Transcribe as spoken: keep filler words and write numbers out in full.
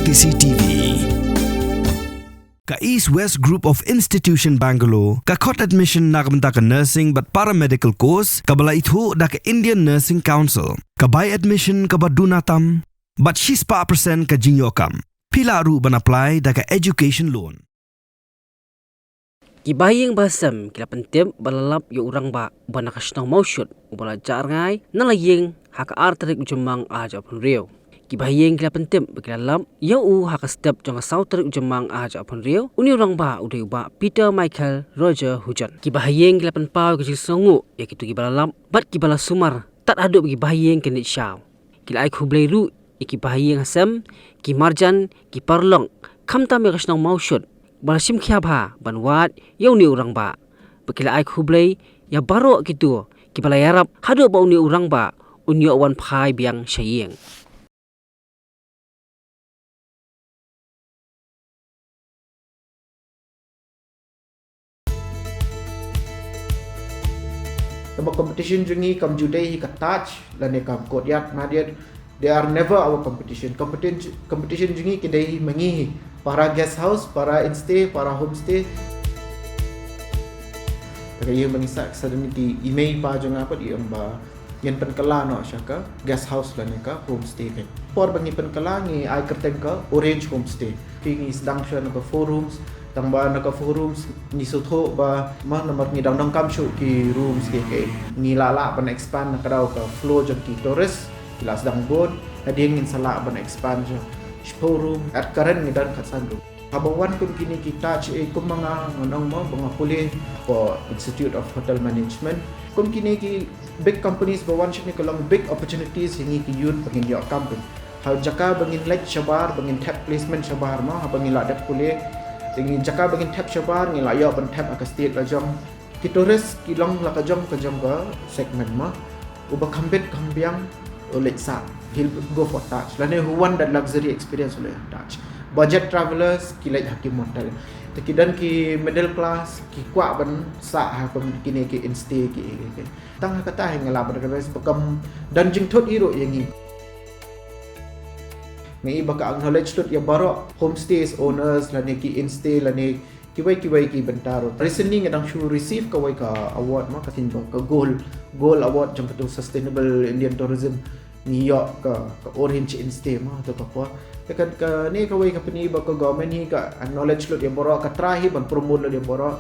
C T V. Ka East West Group of Institution Bangalore ka khot admission na ka bynta ka nursing bad paramedical course kaba la ithuh da ka Indian Nursing Council. Ka bai admission kaba duna tam bad shispah percent ka jingïoh kam. Phi lah ruh ban apply da ka education loan. Ki bahaïing bahasem ki la pyntip ba la lap ïa u rangbah uba na ka shnong Mawshut uba la jah rngai na la ïing ha ka ar tarik u Jymmang ar hajar arphew hynriew. Ki bahaïing ki la pyntip ba ki la lap ïa u ha ka step jong ka saw tarik u Jymmang ar hajar arphew hynriew. Une u rangbah u dei u Bah Peter Michael Roger Hujon. Ki bahaïing ki la pynpaw ïa ka jingsngewnguh ïa kito kiba la lap bad kiba la sumar tad haduh ba ki bahaïing kin leit shaw. Ki la ai khublei ruh ïa ki bahaïing hasem, ki marjan, ki paralok, khamtam ïa ka shnong Mawshut ba la shim khia bha ban wad ïa une u rangbah. Bad ki la ai khublei ïa baroh kito kiba la ïarap haduh ba une u rangbah un ïoh wan phai biang sha ïing. Tangba competition jong ngi kam ju dei hi ka Taj lane ka Courtyard, Marriott. They are never our competition. Competition, competition jong ngi ki dei hi ma ngi hi. Para guest house, para instay, para homestay. Ta ka ïing ba ngi sah, suddenly ki i mei i pa jong nga pat i ong ba ngin pynkylla noh sha ka guest house lane ka homestay. Por ba ngi pynkylla ngi ai kyrteng ka Orange Homestay. Phi ngi sdang shuwa na ka four rooms, tangba na ka four rooms ngi sngewthuh ba ma namar ngi dang donkam shuh ki rooms ki, ki ngi lah lah ban expand na ka daw ka flow jong ki tourist. Ki la sdang bun, hadien ngin sa lah ban expand sha shiphew room, at current ngi don khatsan room. Haba wan kum kine ki Taj, eh, kum ma nga ngan ong mo ba nga pule for Institute of Hotel Management. Kum kine ki big companies ba wan shane ka long big opportunities ïa ngi ki youth ba ngin ïoh kam pyn. Ha jaka ba ngin leit shabar ba ngin thep placement shabar mo, haba ngi la dep pule. Te ngi jaka ba ngin thep shabar ngi la ïoh ban thep ha ka state la jong. Ki tourist ki long la ka jong ka jong ka segment mo. Uba kham bit kham biang u leit sah, he'll go for Taj. Lane who want that luxury experience u leit Taj. Budget travelers ki leit ha ki motel. Te ki don ki middle class ki kwah ban sah ha kum kine ki instay ki, ki, ki. Tang ha kata hi nga lah ban realize ba kam don jingthut hi ruh ïa ngi. Ngi i ba ka acknowledge lut ïa baroh homestays owners lane ki instay lane kiwei kiwei ki bynta ruh. Recently nga dang shu receive kawei ka award ma ka tin ba ka gold, gold award jong ka tu sustainable Indian tourism. Ngi ïoh ka, ka Orange Instay ma tu ka por. Te kan kane kawei ka pyni ba ka government hi ka acknowledge lut ïa baroh, ka try hi ban promote lut ïa baroh.